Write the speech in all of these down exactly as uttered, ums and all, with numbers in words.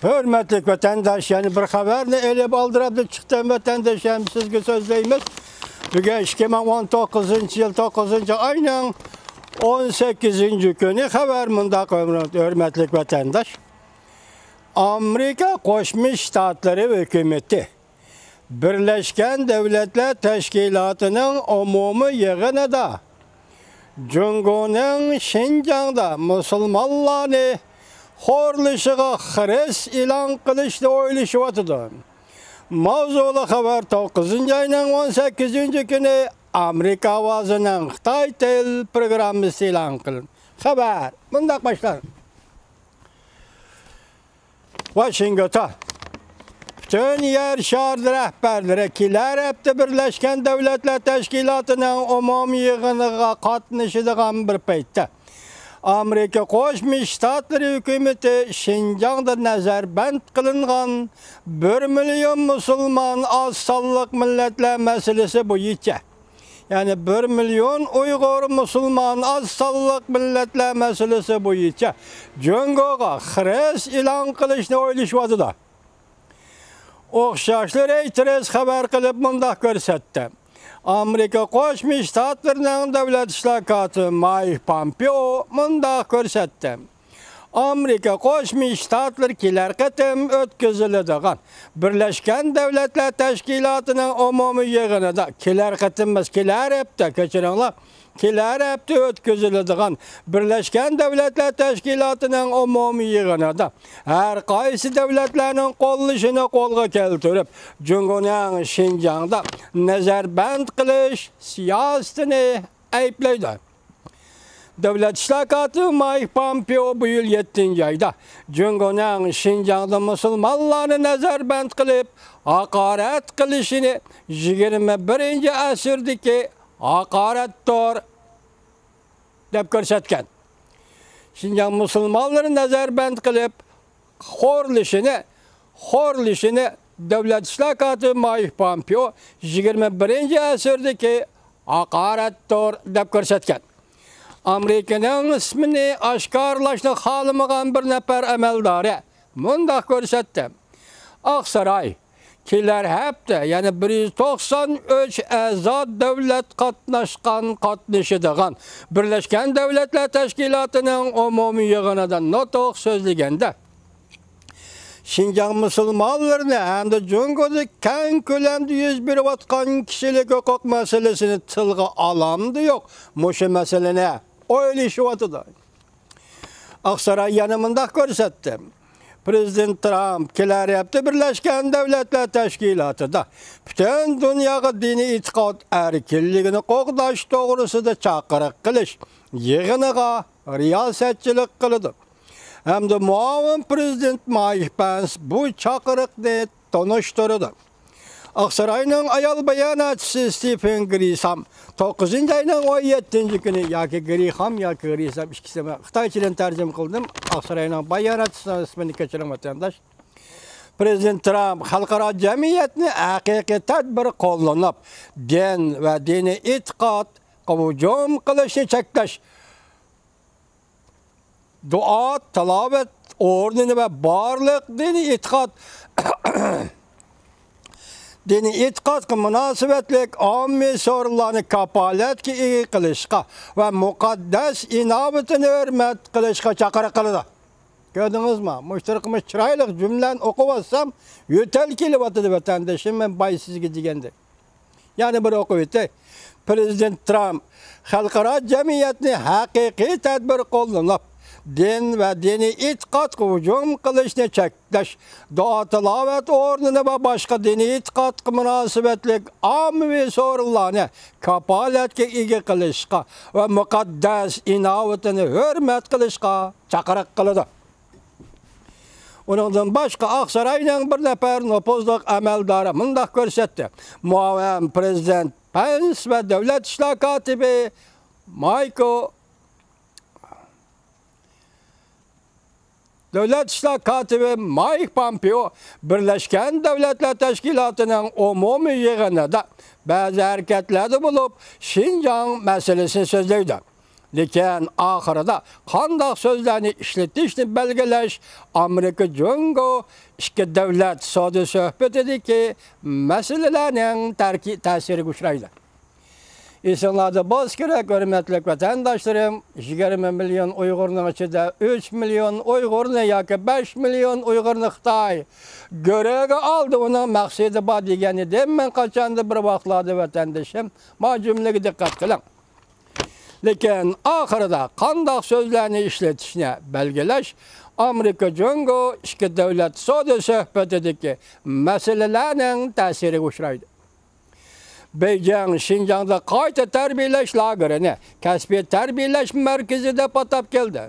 ھۆرمەتلىك ۋەتەنداش، يەنە بىر خەۋەرنى ئېلىپ ئالدىراپلا چىقتىم، ۋەتەنداش، ھەم سىزگە سۆزلەيمىز. بۈگۈن ئىككى مىڭ ئون توققۇزىنچى يىل توققۇزىنچى ئاينىڭ ئون سەككىزىنچى كۈنى. خەۋەر مۇنداق، ھۆرمەتلىك ۋەتەنداش. ئامېرىكا قوشما شتاتلىرى ھۆكۈمىتى بىرلەشكەن دۆلەتلەر تەشكىلاتىنىڭ ئومۇمىي يىغىنىدا جۇڭگونىڭ شىنجاڭدا مۇسۇلمانلارنى خورلىشىغا خىرىس ئېلان قىلىشنى ئويلىشىۋاتىدۇ. ماۋزۇلۇق خەۋەر توققۇزىنچى ئاينىڭ ئون سەككىزىنچى كۈنى ئامېرىكا ئاۋازىنىڭ خىتاي تىل پروگراممىسى ئېلان قىلىندى. خەۋەر مۇنداق باشلانغان. ۋاشىنگتون. پۈتۈن يەر شارى رەھبەرلىرى كېلەر ھەپتە بىرلەشكەن دۆلەتلەر تەشكىلاتىنىڭ ئومۇمىي يىغىنىغا قاتنىشىدىغان بىر پەيتتە، ئامېرىكا قوشما شتاتلىرى ھۆكۈمىتى شىنجاڭدا نەزەربەند قىلىنغان بىر مىليون مۇسۇلمان ئاز سانلىق مىللەتلەر مەسىلىسى بويىچە، يەنى بىر مىليون ئۇيغۇر مۇسۇلمان ئاز سانلىق مىللەتلەر مەسىلىسى بويىچە جۇڭگوغا خىرىس ئېلان قىلىشنى ئويلىشىۋاتىدۇ. ئوخشاشلا رەيتېرس خەۋەر قىلىپ مۇنداق كۆرسەتتى. ئامېرىكا قوشما شتاتلىرىنىڭ دۆلەت ئىشلار كاتىپى مايك پامپېئو مۇنداق كۆرسەتتى. ئامېرىكا قوشما شتاتلىرى كېلەر قېتىم ئۆتكۈزۈلىدىغان بىرلەشكەن دۆلەتلەر تەشكىلاتىنىڭ ئومۇمىي يىغىنىدا، كېلەر قېتىم ئەمەس، كېلەر ھەپتە، كەچۈرۈڭلار، كېلەر ھەپتە ئۆتكۈزۈلىدىغان بىرلەشكەن دۆلەتلەر تەشكىلاتىنىڭ ئومۇمىي يىغىنىدا ھەر قايسى دۆلەتلەرنىڭ قوللىشىنى قولغا كەلتۈرۈپ، جۇڭگونىڭ شىنجاڭدا نەزەربەند قىلىش سىياسىتىنى ئەيىبلەيدۇ. دۆلەت ئىشلار كاتىپى مايك پامپېئو بۇ يىل يەتتىنچى ئايدا جۇڭگونىڭ شىنجاڭدا مۇسۇلمانلارنى نەزەربەند قىلىپ، ھاقارەت قىلىشىنى يىگىرمە بىرىنچى ئەسىردىكى ھاقارەتتۇر دەپ كۆرسەتكەن. شىنجاڭ مۇسۇلمانلىرىنى نەزەربەند قىلىپ، خورلىشىنى، خورلىشىنى دۆلەت ئىشلار كاتىپى مايك پامپېئو يىگىرمە بىرىنچى ئەسىردىكى ھاقارەتتۇر دەپ كۆرسەتكەن. ئامېرىكىنىڭ ئىسمىنى ئاشكارىلاشنى خالىمىغان بىر نەپەر ئەمەلدارى مۇنداق كۆرسەتتى. ئاقساراي، كېلەر ھەپتە، يەنى بىر يۈز توقسان ئۈچ ئەزا دۆلەت قاتناشقان، قاتنىشىدىغان بىرلەشكەن دۆلەتلەر تەشكىلاتىنىڭ ئومۇمىي يىغىنىدا نۇتۇق سۆزلىگەندە، شىنجاڭ مۇسۇلمانلىرىنى ھەمدە جۇڭگودا كەڭ كۆلەمدە يۈز بېرىۋاتقان كىشىلىك ھوقۇق مەسىلىسىنى تىلغا ئالامدۇ يوق، مۇشۇ مەسىلىنى ئويلىشىۋاتىدۇ. ئاقساراي يەنە مۇنداق كۆرسەتتى. پىرېزىدېنت ترامپ كېلەر ھەپتە بىرلەشكەن دۆلەتلەر تەشكىلاتىدا پۈتۈن دۇنياغا دىنىي ئېتىقاد ئەركىنلىكىنى قوغداش توغرىسىدا چاقىرىق قىلىش يىغىنىغا رىياسەتچىلىك قىلىدۇ ھەمدە مۇئاۋىن پىرېزىدېنت مايك پېنس بۇ چاقىرىقنى تونۇشتۇرىدۇ. ئاقساراينىڭ ئايال باياناتچىسى ستېفېن گرىسام توققۇزىنچى ئاينىڭ ئون يەتتىنچى كۈنى، ياكى گرىخام ياكى گرىسام، ئىككىسى، خىتايچىدىن تەرجىمە قىلدىم. ئاقساراينىڭ باياناتچىسىنىڭ ئىسمىنى كەچۈرۈڭ ۋەتەنداش. پىرېزىدېنت ترامپ خەلقئارا جەمئىيەتنى ھەقىقىي تەدبىر قوللىنىپ، دىن ۋە دىنىي ئېتىقادقا ھۇجۇم قىلىشنى چەكلەش، دۇئا، تىلاۋەت ئورنىنى ۋە بارلىق دىنىي ئېتىقاد، دىنىي ئېتىقادقا مۇناسىۋەتلىك ئاممىۋى سورۇنلارنى كاپالەتكە ئىگە قىلىشقا ۋە مۇقەددەس ئىناۋىتىنى ھۆرمەت قىلىشقا چاقىرىق قىلىدۇ. كۆردىڭىزمۇ؟ مۇشۇ تۇرقىمۇ چىرايلىق جۈملىلەرنى ئوقۇۋاتسام، يۆتەل كېلىۋاتىدۇ، ۋەتەندىشىم، مەن باي سىزگە دېگەندەك. يەنە بىر ئوقۇۋېتەي. پىرېزىدېنت ترامپ خەلقئارا جەمئىيەتنى ھەقىقىي تەدبىر قوللىنىپ، دىن ۋە دىنىي ئېتىقادقا ھۇجۇم قىلىشنى چەكلەش، دۇئا-تىلاۋەت ئورنىنى ۋە باشقا دىنىي ئېتىقادقا مۇناسىۋەتلىك ئاممىۋى سورۇنلارنى كاپالەتكە ئىگە قىلىشقا ۋە مۇقەددەس ئىناۋىتىنى ھۆرمەت قىلىشقا چاقىرىق قىلىدۇ. ئۇنىڭدىن باشقا، ئاقساراينىڭ بىر نەپەر نوپۇزلۇق ئەمەلدارى مۇنداق كۆرسەتتى. مۇئاۋىن پىرېزىدېنت پېنس ۋە دۆلەت ئىشلار كاتىپى مايكو، دۆلەت ئىشلار كاتىپى مايك پامپېئو بىرلەشكەن دۆلەتلەر تەشكىلاتىنىڭ ئومۇمىي يىغىنىدا بەزى ھەرىكەتلەردە بولۇپ، شىنجاڭ مەسىلىسىنى سۆزلەيدۇ. لېكىن ئاخىرىدا قانداق سۆزلەرنى ئىشلىتىشنى بەلگىلەش ئامېرىكا جۇڭگو ئىككى دۆلەت سودا سۆھبىتىدىكى مەسىلىلەرنىڭ تەركى-، تەسىرىگە ئۇچرايدۇ. ئېسىڭلاردا بولسا كېرەك، ھۆرمەتلىك ۋەتەنداشلىرىم، يىگىرمە مىليون ئۇيغۇرنىڭ ئىچىدە ئۈچ مىليون ئۇيغۇرنى ياكى بەش مىليون ئۇيغۇرنى خىتاي گۆرۈگە ئالدى، ئۇنىڭ مەقسىتى بار دېگەن ئىدىم مەن قاچاندا بىر ۋاقىتلاردا ۋەتەندىشىم. ما جۈملىگە دىققەت قىلىڭ. لېكىن ئاخىرىدا قانداق سۆزلەرنى ئىشلىتىشنى بەلگىلەش ئامېرىكا جۇڭگو ئىككى دۆلەت سودا سۆھبىتىدىكى مەسىلىلەرنىڭ تەسىرىگە ئۇچرايدۇ. بېيجىڭ شىنجاڭدا قايتا تەربىيەلەش لاگېرىنى كەسپىي تەربىيەلەش مەركىزى دەپ ئاتاپ كەلدى.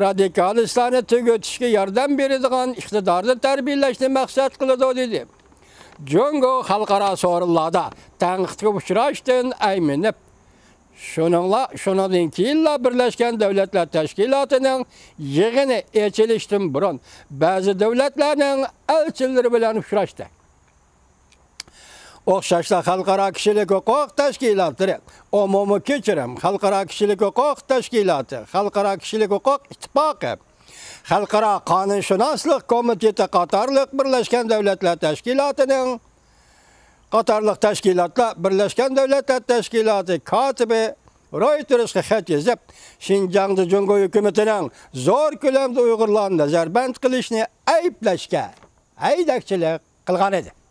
رادىكالىستلارنى تۈگىتىشكە ياردەم بېرىدىغان ئىقتىدارنى تەربىيەلەشنى مەقسەت قىلىدۇ، دېدى. جۇڭگو خەلقئارا سورۇنلاردا تەنقىدكە ئۇچراشتىن ئەيمىنىپ، شۇنىڭلا، شۇنىڭدىن كېيىنلا بىرلەشكەن دۆلەتلەر تەشكىلاتىنىڭ يىغىنى ئېچىلىشتىن بۇرۇن بەزى دۆلەتلەرنىڭ ئەلچىلىرى بىلەن ئۇچراشتى. ئوخشاشلا خەلقئارا كىشىلىك ھوقۇق تەشكىلاتلىرى، ئومۇمىي كەچۈرۈم، خەلقئارا كىشىلىك ھوقۇق تەشكىلاتى، خەلقئارا كىشىلىك ھوقۇق ئىتتىپاقى، خەلقئارا قانۇنشۇناسلىق كومىتېتى قاتارلىق بىرلەشكەن دۆلەتلەر تەشكىلاتىنىڭ، قاتارلىق تەشكىلاتلار بىرلەشكەن دۆلەتلەر تەشكىلاتى كاتىپى رويتېرسقا خەت يېزىپ، شىنجاڭدا جۇڭگو ھۆكۈمىتىنىڭ زور كۆلەمدە ئۇيغۇرلارنى نەزەربەند قىلىشنى ئەيىبلەشكە ھەيدەكچىلىك قىلغان ئىدى.